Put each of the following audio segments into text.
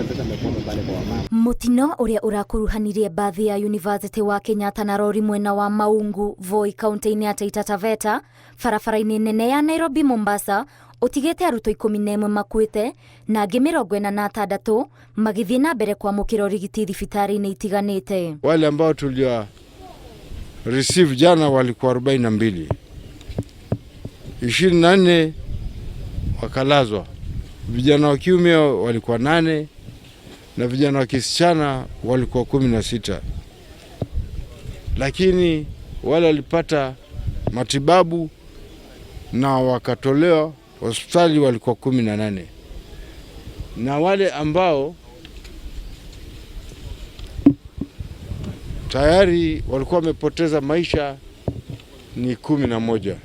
Sasa amekwama pale kwa wamama. Mũtino ũrĩa ũrakuruhanirie mbathi ya University wa Kenyatta na rori mwena wa Maungu, Voi, kaunti-inĩ ya Taita Taveta, barabara-inĩ nene ya Nairobi Mombasa, ũtigĩte arutwo 11 makuĩte na angĩ 46 magĩthiĩ na mbere kwamũkĩra ũrigiti thibitarĩ-inĩ itiganĩte. Wale ambao tuliwa receive jana walikuwa 42, 24 wakalazwa. Vijana wa kiume walikuwa 8 na vijana wa kisichana walikuwa 16, lakini wale walipata matibabu na wakatolewa hospitali walikuwa 18, na wale ambao tayari walikuwa wamepoteza maisha ni 11.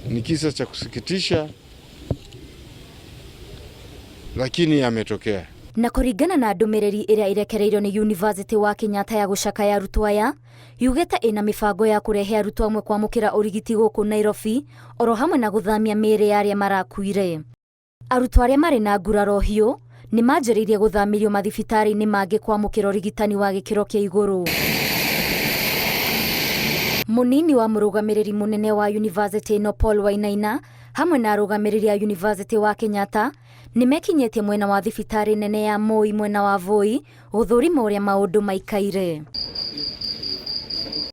Ni kisa cha kusikitisha, lakini yametokea. Na kũringana na ndũmĩrĩri ĩrĩa ĩrekereirio nĩ University wa Kenyatta ya gũcakaya arutwo aya, yugĩte ĩna mĩbango ya kũrehe arutwo amwe kwamũkĩra ũrigiti gũkũ Nairobi, oro hamwe na gũthamia mĩĩrĩ ya arĩa marakuire. Arutwo arĩa marĩ na nguraro hiũ nĩ manjĩrĩirie gũthamĩrio mathibitarĩ-inĩ mangĩ kwamũkĩra ũrigitani wa gĩkĩro kĩa igũrũ. Mũnini wa mũrũgamĩrĩri mũnene wa University ĩno Paul Wainaina hamwe na arũgamĩrĩri a University wa Kenyatta nĩ mekinyĩtie mwena wa thibitarĩ nene ya Moi mwena wa Voi gũthũrima ũrĩa maũndũ maikaire.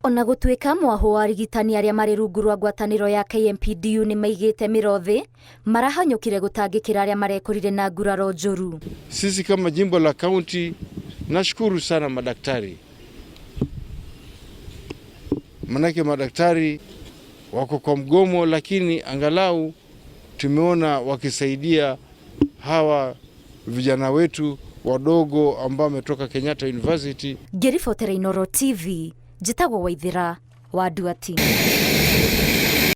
Ona gũtuĩka mwahũ wa arigitani arĩa marĩ rungu rwa ngwatanĩro ya KMPDU nĩ maigĩte mĩro thĩ, marahanyũkire gũtangĩkĩra arĩa marekorire na nguraro njũru. Sisi kama jimbo la kaunti, nashukuru sana madaktari, manake madaktari wako kwa mgomo, lakini angalau tumeona wakisaidia hawa vijana wetu wadogo ambao wametoka Kenyatta University. Ngĩribotera Inooro TV, njĩtagwo Waithĩra wa Nduati.